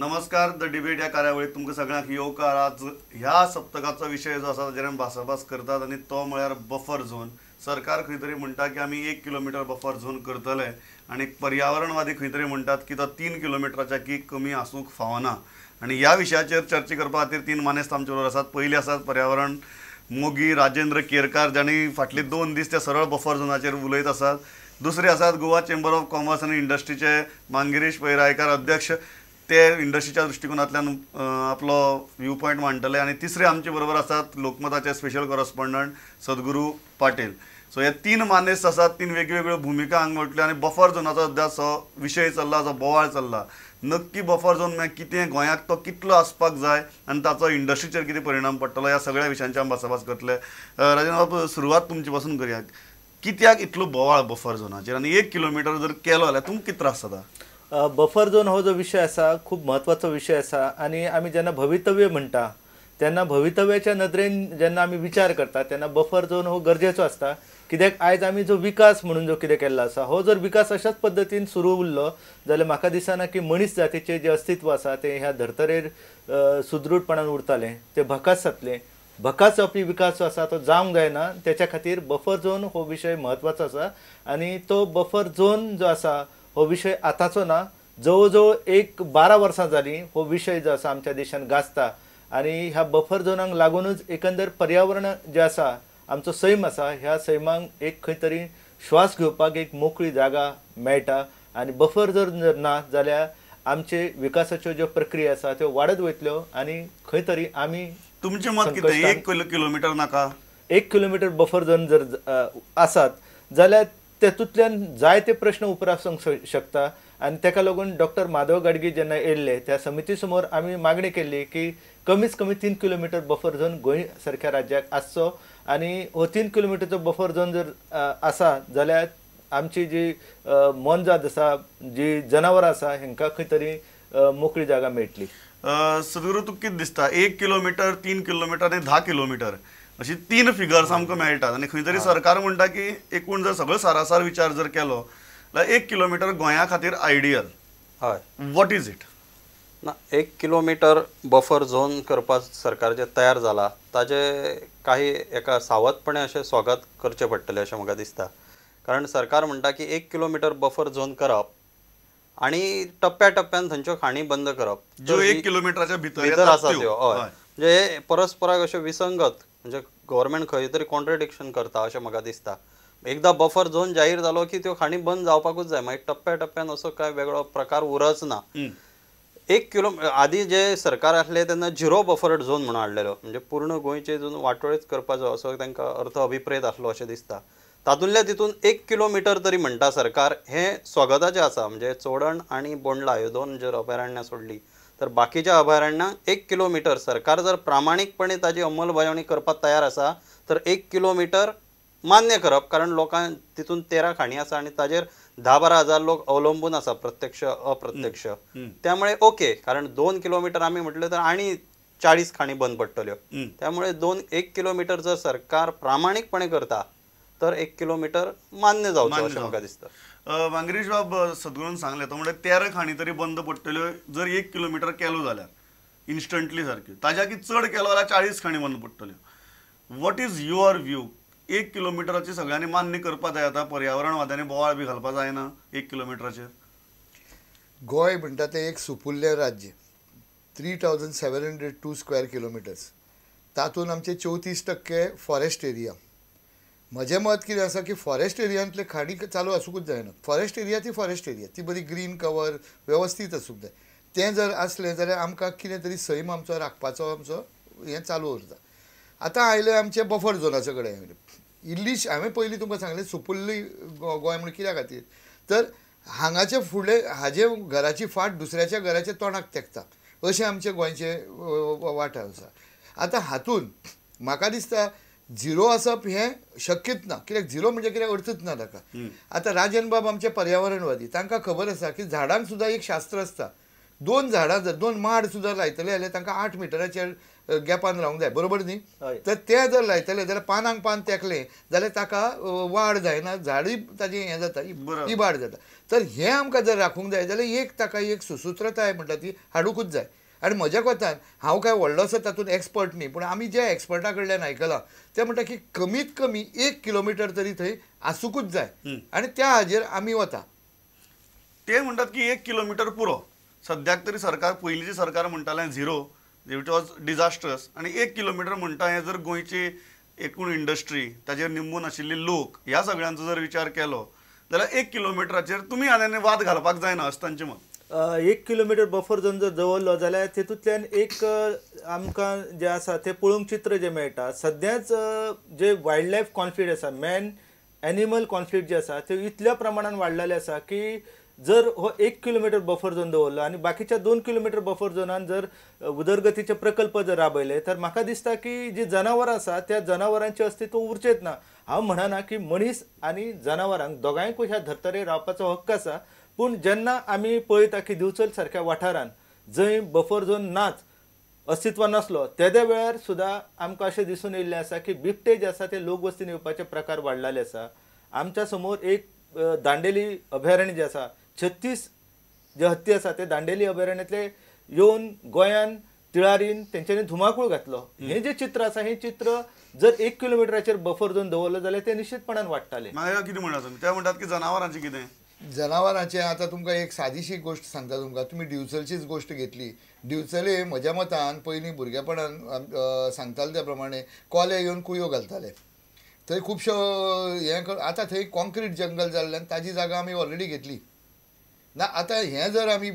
नमस्कार, the debate ह्या कार्यावळीत तुमकां सगळ्यांक येवकार. आज ह्या सप्तकाचो विशय जो आसा ताचेर आमी भासाभास करतात आनी तो म्हळ्यार बफर झोन. सरकार खंय तरी म्हणटा की आमी 1 किलोमिटर बफर झोन करतले आनी पर्यावरणवादी खंय तरी म्हणटात की तो 3 किलोमिटराच्या की कमी आसूंक फावना. आनी ह्या विशयाचेर चर्चा करपा खातीर 3 मानेस्त आमचे बरोबर आसात. पयले आसात पर्यावरण मोगी राजेंद्र केरकार, जांणी फाटले 2 दीस ते सरळ बफर झोनाचेर उलयत आसात. दुसरे आसात गोवा चेंबर ऑफ कॉमर्स आनी इंडस्ट्रीचे मांगिरीश पै रायकार अध्यक्ष, ते इंडस्ट्रीच्या दृश्टिकोनांतल्यान आपलो व्यू पॉयंट मांडटले. आनी तिसरे आमचे बरोबर आसात लोकमताचे स्पेशल कॉरस्पॉन्डंट सद्गुरू पाटील. सो हे 3 मानेस्त आसात, 3 वेगवेगळ्यो भुमिका हांगा म्हटल्यो आनी बफर झोनाचो सद्या सो विशय चल्ला, जो बोवाळ चल्ला. नक्की बफर झोन म्हळ्यार कितें, गोंयाक तो कितलो आसपाक जाय आनी ताचो इंडस्ट्रीचेर कितें परिणाम पडटलो, ह्या सगळ्या विशयांचे आमी भासाभास करतले. राजेंद्र बाब, सुरवात तुमचे पासून करया. कित्याक इतलो बोवाळ बफर झोनाचेर आनी 1 किलोमिटर जर केलो जाल्यार तुमकां कितें त्रास जाता? बफर झोन हो जो विशय आसा खूब म्हत्वाचो विशय आसा आनी आमी जेन्ना भवितव्य म्हणटा तेन्ना भवितव्याच्या नदरेन जेन्ना आमी विचार करता तेन्ना बफर झोन हो गरजेचो आसता. कित्याक आयज आमी जो विकास म्हणून जो कितें केल्लो आसा हो जर विकास अशाच पद्दतीन सुरू उरलो जाल्यार म्हाका दिसना की मनीस जातीचें जें अस्तित्व आसा तें ह्या धर्तरेर सुदृढपणान उरतलें, तें भकास जातलें. भकास जावपी विकास जो आसा तो जावंक जायना. तेच्या खातीर बफर झोन हो विशय म्हत्वाचो आसा आनी तो बफर झोन जो आसा हो विशय आतांचो ना, जवळ जवळ 12 वर्सां जालीं हो विशय जो आसा आमच्या देशान गाजता. आनी ह्या बफर झोनाक लागूनच एकंदर पर्यावरण जें आसा, आमचो सैम आसा, ह्या सैमाक एक खंय तरी श्वास घेवपाक एक मोकळी जागा मेळटा. आनी बफर झोन जर ना जाल्यार आमचे विकासाच्यो ज्यो प्रक्रिया आसा त्यो वाडत वयतल्यो आनी खंय तरी आमी. तुमचें मत कितें, 1 किलोमिटर नाका? 1 किलोमिटर बफर झोन जर आसात जाल्यार तेतूंतल्यान जायते प्रश्न उप्रासूंक शकता. आनी तेका लागून डॉक्टर माधव गाडगी जेन्ना येयल्ले त्या समिती समोर आमी मागणी केल्ली की कमीत कमी 3 किलोमिटर बफर झोन गोंय सारक्या राज्याक आसचो. आनी हो 3 किलोमिटरचो बफर झोन जर आसा जाल्यार आमची जी मोनजात आसा, जी जनावरां आसा, हेंकां खंय तरी मोकळी जागा मेळटली. सद्गुरू, तुका कितें दिसता, 1 किलोमिटर, 3 किलोमिटर आनी 10 किलोमिटर अशी 3 फिगर्स आमकां मेळटात आनी खंय तरी सरकार म्हणटा की एकूण जर सगळो सारासार विचार जर केलो जाल्यार 1 किलोमिटर गोंया खातीर आयडियल. हय, what is it? ना, 1 किलोमिटर बफर झोन करपाक सरकार जे तयार जाला ताजे काही एका सावधपणे अशें स्वागत करचें पडटलें अशें म्हाका दिसता. कारण सरकार म्हणटा की 1 किलोमिटर बफर झोन करप आनी टप्प्या टप्प्यान थंयच्यो खाणी बंद करप, ज्यो 1 किलोमिटराच्या भितर आसा त्यो. हय, म्हणजे परस्पराक अशें विसंगत, म्हणजे गव्हर्मेंट खंय तरी कॉन्ट्रडिक्शन करता अशें म्हाका दिसता. एकदां बफर झोन जाहीर जालो की त्यो खाणी बंद जावपाकूच जाय, मागीर टप्प्या टप्प्यान असो कांय वेगळो प्रकार उरच ना. 1 किलो आदी जे सरकार आसले तेन्ना 0 बफर झोन म्हणून हाडलेलो, म्हणजे पूर्ण गोंयचे झोन वाटोळेच करपाचो असो तांकां अर्थ अभिप्रेत आसलो अशें दिसता. तातूंतल्या तितून 1 किलोमिटर तरी म्हणटा सरकार, हें स्वागताचें आसा. म्हणजे चोडण आनी बोंडला ह्यो 2 जर अभयारण्यां सोडली तर बाकीच्या अभयारण्यांक 1 किलोमिटर सरकार जर प्रामाणीकपणे ताजी अंमलबजावणी करपाक तयार आसा तर 1 किलोमिटर मान्य करप. कारण लोकांक तितून 13 खाणी आसा आनी ताजेर 10-12 हजार लोक अवलंबून आसा प्रत्यक्ष अप्रत्यक्ष. त्यामुळे ओके, कारण 2 किलोमिटर आमी म्हटलें तर आनी 40 खाणी बंद पडटल्यो. त्यामुळे 1 किलोमिटर जर सरकार प्रामाणीकपणे करता तर 1 किलोमिटर मान्य जावचो अशें म्हाका दिसता. मांगिरीश बाब, सद्गुरून सांगलें तो म्हणल्यार 13 खाणी तरी बंद पडटल्यो जर 1 किलोमिटर केलो जाल्यार इन्स्टंटली सारक्यो, ताज्या की चड केलो जाल्यार 40 खाणी बंद पडटल्यो. What is your view? 1 किलोमिटराची सगळ्यांनी मान्य करपाक जाय आतां, पर्यावरणवाद्यांनी बोवाळ बी घालपाक जायना 1 किलोमिटराचेर? गोंय म्हणटा तें एक सुपुल्लें राज्य, 3702 स्क्वेअर किलोमिटर्स, तातूंत आमचे 34% फॉरेस्ट एरिया. म्हजें मत कितें आसा की फॉरेस्ट एरियांतले खाणी चालू आसूंकूच जायना. फॉरेस्ट एरिया ती फॉरेस्ट एरिया, ती बरी ग्रीन कवर वेवस्थीत आसूंक जाय. तें जर आसलें जाल्यार आमकां कितें तरी सैम आमचो राखपाचो आमचो हें चालू उरता. आतां आयलें आमचें बफर झोनाचे कडेन. इल्लीश हांवें पयलीं तुमकां सांगलें सुपुल्ली गोंय म्हणून कित्या खातीर, तर हांगाचे फुडें हाजे घराची फाट दुसऱ्याच्या घराच्या तोंडाक तेंकता अशें आमचें गोंयचें वाठार आसा. आतां हातूंत म्हाका दिसता 0 आसप हें शक्यच ना, कित्याक 0 म्हणजे कितें अर्थच ना ताका. आतां राजन बाब आमचे पर्यावरणवादी, तांकां खबर आसा की झाडांक सुद्दां एक शास्त्र आसता. 2 झाडां जर 2 माड सुद्दां लायतले जाल्यार तांकां 8 मिटराचेर गॅपान रावंक जाय, बरोबर न्ही? तर ते जर लायतले जाल्यार पानांक पान तेंकलें जाल्यार ताका वाड जायना, झाडूय ताजें हें जाता, इबाड जाता. तर हें आमकां जर राखूंक जाय जाल्यार एक ताका एक सुसूत्रताय म्हणटा ती हाडुंकूच जाय. आनी म्हज्या कोतान हांव काय व्हडलोसो तातूंत एक्सपर्ट न्ही, पूण आमी ज्या एक्सपर्टा कडल्यान आयकलां ते म्हणटा की कमीत कमी 1 किलोमिटर तरी थंय आसुंकूच जाय आनी त्या हाजेर आमी वता. ते म्हणटात की 1 किलोमिटर पुरो. सद्याक तरी सरकार, पयलींचें सरकार म्हणटालें 0, it was disastrous, आनी 1 किलोमिटर म्हणटा हें जर गोंयची एकूण इंडस्ट्री, ताजेर निंबून आशिल्ले लोक, ह्या सगळ्यांचो जर विचार केलो जाल्यार 1 किलोमिटराचेर तुमी आनी वाद घालपाक जायना अशें तांचें मत. 1 किलोमिटर बफर झोन जर दवरलो जाल्यार तेतूंतल्यान एक आमकां जें आसा तें पळोवंक चित्र जें मेळटा. सद्याच जे वायल्ड लायफ कॉन्फ्लिक्ट आसा, मॅन एनिमल कॉन्फ्लिक्ट जे आसा ते इतल्या प्रमाणान वाडलेले आसा की जर हो 1 किलोमिटर बफर झोन दवरलो आनी बाकीच्या 2 किलोमिटर बफर झोनान जर उदरगतीचे प्रकल्प जर राबयले तर म्हाका दिसता की जी जनावरां आसा त्या जनावरांचें अस्तित्व उरचेंच ना. हांव म्हणना की मनीस आनी जनावरांक दोगांयकूय ह्या धर्तरेर रावपाचो हक्क आसा, पूण जेन्ना आमी पळयता की दिवचल सारक्या वाठारान जंय बफर झोन नाच, अस्तित्वान नासलो, तेद्या वेळार सुद्दां आमकां अशें दिसून येयल्लें आसा की बिबटे जे आसा ते लोकवस्तीन येवपाचे प्रकार वाडलेले आसा. आमच्या समोर एक दांडेली अभयारण्य जे आसा, 36 जे हत्ती आसा ते दांडेली अभयारण्यांतले येवन गोंयान तिळारीन तेंच्यांनी धुमाकूळ घातलो. हें जें चित्र आसा हें चित्र जर 1 किलोमिटराचेर बफर झोन दवरलो जाल्यार तें निश्चितपणान वाडटालें. मागीर कितें म्हणटा तुमी? ते म्हणटात की जनावरांचें कितें? जनावरांचें आतां तुमकां एक सादीशी गोश्ट सांगता तुमकां. तुमी दिवचलचीच गोश्ट घेतली. दिवचले म्हज्या मतान पयलीं भुरगेपणान सांगताले त्या प्रमाणे कोले येवन कुयो घालताले, थंय खुबश्यो हें. आतां थंय कॉन्क्रीट जंगल जाल्ल्यान ताजी जागा आमी ऑलरेडी घेतली ना. आतां हें जर आमी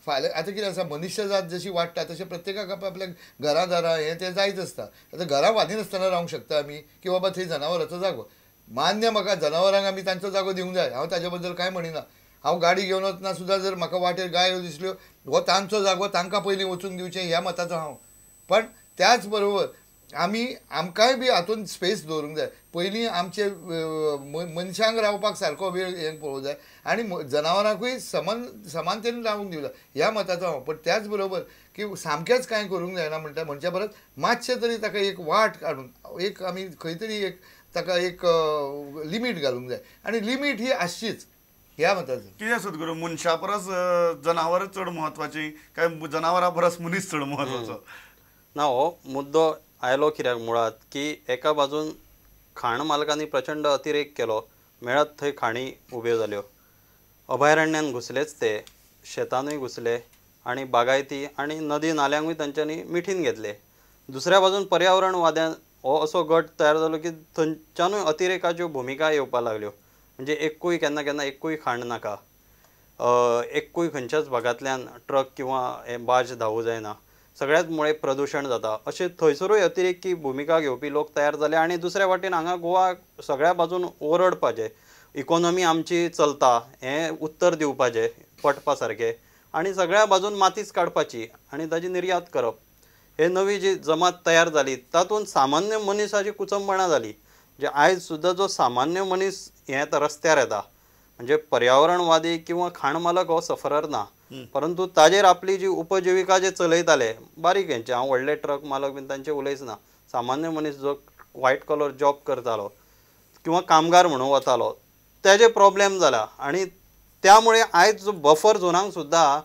फाल्यां आतां कितें आसा, मनुष्यजात जशी वाडटा तशें प्रत्येकाक आपल्या घरां दारां हें तें जायच आसता. आतां घरां बांदिनासतना रावंक शकता आमी की बाबा थंय जनावरांचो जागो मान्य, म्हाका जनावरांक आमी तांचो जागो दिवंक जाय, हांव ताजे बद्दल कांय म्हणिना. हांव गाडी घेवन वतना सुद्दां जर म्हाका वाटेर गायो दिसल्यो, हो तांचो जागो, तांकां पयलीं वचूंक दिवचें ह्या मताचो हांव. पण त्याच बरोबर आमी आमकांय बी हातूंत स्पेस दवरूंक जाय. पयलीं आमचे मनशांक रावपाक सारको वेळ हें पळोवंक जाय आनी जनावरांकूय समानतेन रावूंक दिवंक जाय ह्या मताचो हांव. पण त्याच बरोबर की सामकेंच कांय करूंक जायना म्हणटा म्हणच्या परस मातशें तरी ताका एक वाट काडून एक आमी खंय तरी एक ताका एक लिमीट घालूंक जाय आनी लिमीट ही आसचीच ह्या मताचो. कितें सदगुरू, मनशा परस जनावरां चड म्हत्वाचीं काय जनावरां परस मनीस चड म्हत्वाचो? ना, हो मुद्दो आयलो कित्याक मुळांत की एका बाजून खाण मालकांनी प्रचंड अतिरेक केलो, मेळत थंय खाणी उब्यो जाल्यो, अभयारण्यान घुसलेच ते, शेतानूय घुसले आनी बागायती आनी नदी नाल्यांकूय तांच्यांनी मिठीन घेतले. दुसऱ्या बाजून पर्यावरणवाद्यान हो असो गट तयार जालो की थंयच्यानूय अतिरेकाच्यो भुमिका येवपाक लागल्यो. म्हणजे एकूय केन्ना केन्ना एकूय खाण नाका, एकूय खंयच्याच भागांतल्यान ट्रक किंवा बार्ज धांवूं जायना, सगळ्याच मुळे प्रदूशण जाता, अशें थंयसरूय अतिरेकी भुमिका घेवपी लोक तयार जाले. आनी दुसऱ्या वाटेन हांगा गोवा सगळ्या बाजून ओरडपाचें, इकोनॉमी आमची चलता हें उत्तर दिवपाचें पटपा सारकें, आनी सगळ्या बाजून मातीच काडपाची आनी ताजी निर्यात करप, हे नवी जी जमात तयार जाली तातूंत सामान्य मनीसाची कुचंबणा जाली. जे आयज सुद्दां जो सामान्य मनीस हें येता रस्त्यार येता, म्हणजे पर्यावरणवादी किंवा खाण मालक हो सफरर ना, परंतु ताजेर आपली जी उपजिविका जे चलयताले बारीक हेंचे, हांव व्हडले ट्रक मालक बीन तांचे उलयच ना, सामान्य मनीस जो व्हायट कॉलर जॉब करतालो किंवा कामगार म्हणून वतालो तेजे प्रॉब्लेम जाला. आनी त्यामुळे आयज जो बफर झोनांक सुद्दां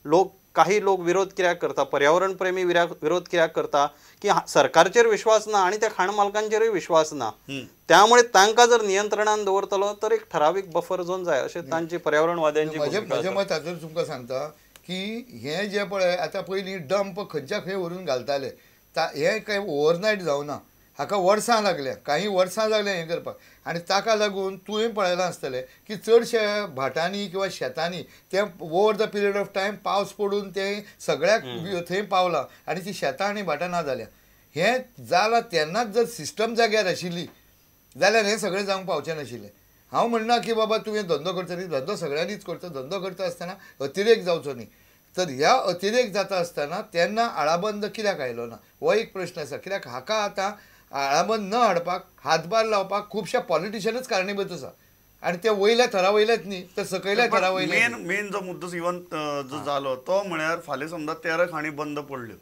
लोक, काही लोक विरोध कित्याक करता, पर्यावरण प्रेमी विरोध कित्याक करता की सरकारचेर विश्वास ना आनी त्या खाण मालकांचेरूय विश्वास ना, त्यामुळे तांकां जर नियंत्रणान दवरतलो तर एक ठरावीक बफर झोन जाय अशें तांची पर्यावरणवाद्यांची. म्हजें मत हातूंत तुमकां सांगता की हें जें पळय आतां पयलीं डंप खंयच्या खंय व्हरून घालताले, हें कांय ओवरनायट जावना, हाका वर्सां लागल्या, काही वर्सां लागल्या हें करपाक. आनी ताका लागून तुवें पळयलां आसतलें की चडशे भाटांनी किंवा शेतांनी ते over the period of time पावस पडून ते सगळ्याक थंय पावलां आनी ती शेतां आनी भाटां ना जाल्या. हें जालां तेन्नाच जर सिस्टम जाग्यार आशिल्ली जाल्यार हें सगळें जावंक पावचें नाशिल्लें. हांव म्हणना की बाबा तुवें धंदो करचो न्ही, धंदो सगळ्यांनीच करचो, धंदो करता आसतना अतिरेक जावचो न्ही. तर ह्या अतिरेक जाता आसतना तेन्ना आळाबंद कित्याक आयलो ना हो एक प्रश्न आसा. कित्याक हाका आतां आळाबंद न हाडपाक हातभार लावपाक खुबशे पॉलिटिशियनच कारणीभूत आसा आनी ते वयल्या थरा वयलेच न्ही तर सकयल्या थरा वयले. मेन मेन जो मुद्दो इवन जो जालो तो म्हळ्यार फाल्यां समजा 13 खाणी बंद पडल्यो,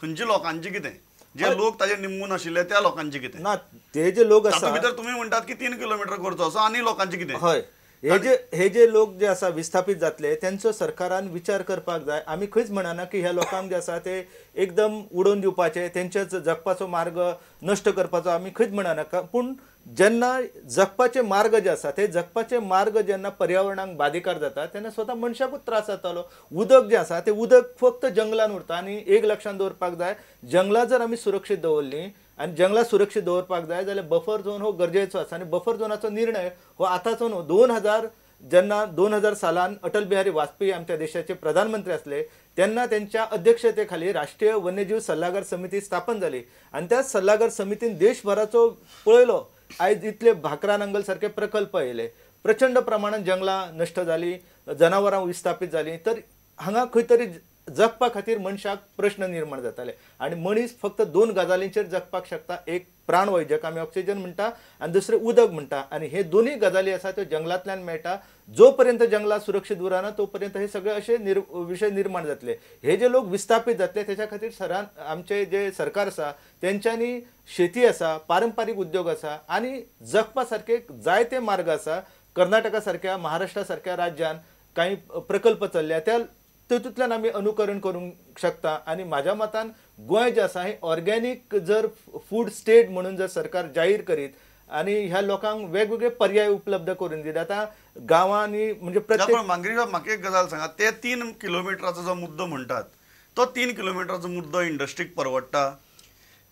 थंयच्या लोकांचें कितें, जे लोक ताजेर निंबून आशिल्ले त्या लोकांचें कितें ना, ते जे लोक आसा भितर तुमी म्हणटात की 3 किलोमिटर करचो असो आनी लोकांचें कितें? हय, हे जे लोक जे आसा विस्थापीत जातले तेंचो सरकारान विचार करपाक जाय. आमी खंयच म्हणना की ह्या लोकांक जे आसा ते एकदम उडोवन दिवपाचे, तेंच्याच जगपाचो मार्ग नश्ट करपाचो आमी खंयच म्हणना. पूण जेन्ना जगपाचे मार्ग जे आसा ते जगपाचे मार्ग जेन्ना पर्यावरणाक बाधिकार जाता तेन्ना स्वता मनशाकूच त्रास जातालो. उदक जें आसा तें उदक फक्त जंगलान उरता आनी एक लक्षांत दवरपाक जाय, जंगलां जर आमी सुरक्षीत दवरलीं आनी जंगलां सुरक्षीत दवरपाक जाय जाल्यार बफर झोन हो गरजेचो आसा. आनी बफर झोनाचो निर्णय हो आतांचो न्हू, 2000 जेन्ना 2000 सालान अटल बिहारी वाजपेयी आमच्या देशाचे प्रधानमंत्री आसले तेन्ना तेंच्या अध्यक्षतेखाली राष्ट्रीय वन्यजीव सल्लागार समिती स्थापन जाली आनी त्या सल्लागार समितीन देशभराचो पळयलो. आयज इतले भाकरा नांगल सारके प्रकल्प येयले, प्रचंड प्रमाणान जंगलां नश्ट जाली, जनावरां विस्थापीत जाली, तर हांगा खंय तरी जगपा खातीर मनशाक प्रश्न निर्माण जाताले. आनी मनीस फक्त 2 गजालींचेर जगपाक शकता, एक प्राणवायू जाका आमी ऑक्सिजन म्हणटा आनी दुसरें उदक म्हणटा. आनी हे दोनूय गजाली आसा त्यो जंगलांतल्यान मेळटा. जो पर्यंत जंगलां सुरक्षीत उरना तो पर्यंत हे सगळे अशे विशय निर्माण जातले. हे जे लोक विस्थापीत जातले तेच्या खातीर सरान आमचे जे सरकार आसा तेंच्यांनी शेती आसा, पारंपारीक उद्योग आसा आनी जगपा सारके जायते मार्ग आसा. कर्नाटका सारक्या, महाराष्ट्रा सारक्या राज्यान कांय प्रकल्प चल्ल्या त्या तितूंतल्यान आमी अनुकरण करूंक शकता. आनी म्हाज्या मतान गोंय जें आसा हें ऑर्गेनीक जर फूड स्टेट म्हणून जर सरकार जाहीर करीत आनी ह्या लोकांक वेगवेगळे पर्याय उपलब्ध करून दित आतां गांवांनी म्हणजे प्रत्येक. मांगरी म्हाका एक गजाल सांगा, ते 3 किलोमिटराचो जो मुद्दो म्हणटात तो 3 किलोमिटराचो मुद्दो इंडस्ट्रीक परवडटा?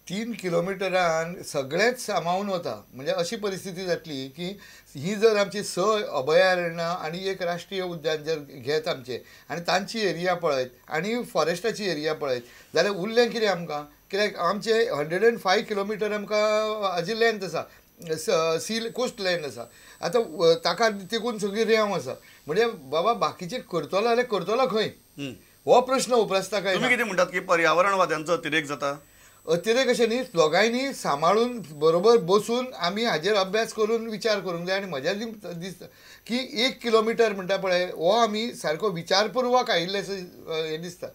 3 किलोमिटरान सगळेंच सामावून वता. म्हणजे अशी परिस्थिती जातली की ही जर आमची 6 अभयारण्यां आनी एक राष्ट्रीय उद्यान जर घेत आमचे आनी तांची एरिया पळयत आनी फॉरेस्टाची एरिया पळयत जाल्यार उरलें कितें आमकां? कित्याक आमचे 105 किलोमिटर आमकां हाजी लेंथ आसा, सी कोस्ट लँड आसा. आतां ताका तेकून सगळी रेंव आसा. म्हणजे बाबा बाकीचे करतलो जाल्यार करतलो खंय, हो प्रश्न उप्रासता. काय तुमी कितें म्हणटात की पर्यावरणवाद्यांचो अतिरेक जाता? अतिरेक अशें न्ही, दोगांयनी सांबाळून बरोबर बसून आमी हाजेर अभ्यास करून विचार करूंक जाय. आनी म्हज्या दिसता की 1 किलोमिटर म्हणटा पळय हो आमी सारको विचारपूर्वक आयिल्ले हें दिसता.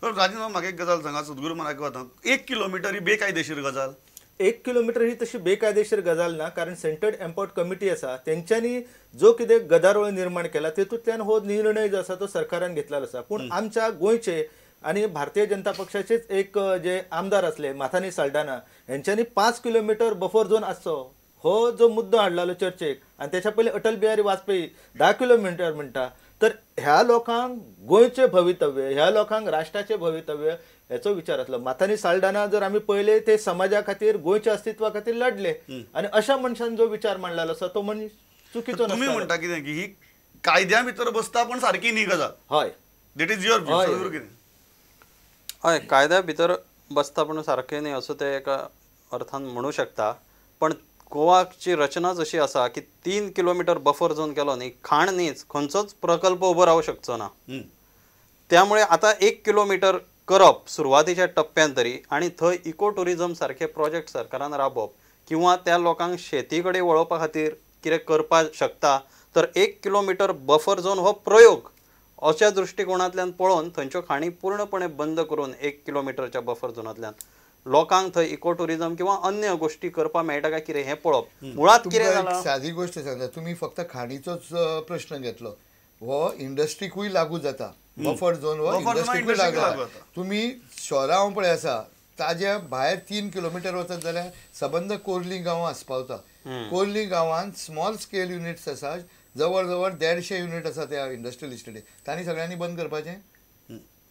राजन म्हाका एक गजाल सांगा, सद्गुरू म्हाका वता 1 किलोमिटर ही बेकायदेशीर गजाल? 1 किलोमिटर ही तशी बेकायदेशीर गजाल ना, कारण सेंट्रल एम्पॉर्ट कमिटी आसा तेंच्यांनी जो कितें गदारोळ निर्माण केला तेतूंतल्यान हो निर्णय जो आसा तो सरकारान घेतलेलो आसा. पूण आमच्या गोंयचे आनी भारतीय जनता पक्षाचेच एक जे आमदार आसले माथानी साल्डाना हेंच्यांनी 5 किलोमिटर बफर झोन आसचो हो जो मुद्दो हाडलेलो चर्चेक आनी तेच्या पयलीं अटल बिहारी वाजपेयी 10 किलोमिटर म्हणटा. तर ह्या लोकांक गोंयचें भवितव्य, ह्या लोकांक राष्ट्राचें भवितव्य हेचो विचार आसलो. माथानी साल्डाना जर आमी पळयले ते समाजा खातीर, गोंयच्या अस्तित्वा खातीर लढले आनी अशा मनशान जो विचार मांडलेलो आसा तो मनीस चुकीचो. तुमी म्हणटा कितें की ही कायद्या भितर बसता पण सारकी न्ही गजाल? हय, that is your view. कितें? हय, कायद्या भितर बसता पण सारकें न्ही असो ते एका अर्थान म्हणू शकता. पण गोवाची रचनाच अशी आसा की 3 किलोमिटर बफर झोन केलो न्ही, खाण न्हीच, खंयचोच प्रकल्प उबो रावूं शकचो ना. त्यामुळे आतां 1 किलोमिटर करप सुरवातीच्या टप्प्यान तरी आनी थंय इको ट्युरिजम सारखे प्रोजेक्ट सरकारान राबोवप किंवा त्या लोकांक शेती कडेन वळोवपा खातीर कितें करपाक शकता तर 1 किलोमिटर बफर झोन हो प्रयोग अशा दृश्टिकोणांतल्यान पळोवन थंयच्यो खाणी पूर्णपणे बंद करून 1 किलोमिटरच्या बफर झोनांतल्यान लोकांक थंय इको ट्युरिजम किंवा अन्य गोष्टी करपाक मेळटा काय कितें हें पळोवप. मुळांत कितें जालां, सादी गोष्ट सांगता, तुमी फक्त खाणीचोच प्रश्न घेतलो, हो इंडस्ट्रीकूय लागू जाता. बफर झोन हो इंडस्ट्रीकूय लागू जाता. तुमी शोरांव पळय आसा ताज्या भायर 3 किलोमिटर वचत जाल्यार सबंद कोर्ली गांव आस्पावता. कोर्ली गांवांत स्मॉल स्केल युनिट्स आसा, जवळ जवळ 150 युनिट आसा त्या इंडस्ट्रियल इस्टेटीक. तांणी सगळ्यांनी बंद करपाचें?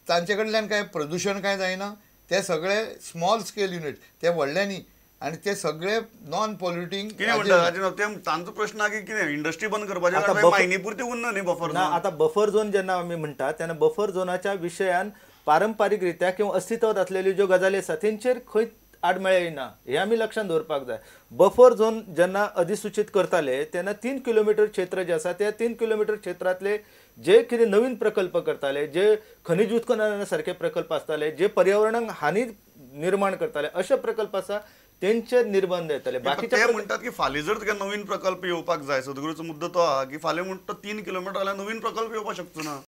तांचे कडल्यान काय प्रदुशण काय जायना? ते सगळे स्मॉल स्केल युनिट, ते व्हडले न्ही आनी ते सगळे नॉन पॉल्युटींग. कितें म्हणटा तांचो प्रश्न की कितें इंडस्ट्री बंद करपाचें, मायनी पुरती उरना न्ही बफर झोन. आतां बफर झोन जेन्ना आमी म्हणटा तेन्ना बफर झोनाच्या विशयान पारंपारीक रित्या किंवा अस्तित्वात आसलेल्यो ज्यो गजाली आसा तेंचेर खंय आडमेळे येना हें आमी लक्षांत दवरपाक जाय. बफर झोन जेन्ना अधिसूचीत करताले तेन्ना 3 किलोमिटर क्षेत्र जें आसा त्या 3 किलोमिटर क्षेत्रांतले जे कितें नवीन प्रकल्प करताले, जे खनिज उत्खनना सारके प्रकल्प आसताले, जे पर्यावरणाक हानी निर्माण करताले अशे प्रकल्प आसा तेंचेर निर्बंध येतले. बाकीचे म्हणटात की फाल्यां जर तुका नवीन प्रकल्प येवपाक जाय, सद्गुरूचो मुद्दो तो आहा की फाल्यां म्हणटा 3 किलोमिटर जाल्यार नवीन प्रकल्प येवपाक शकचो ना.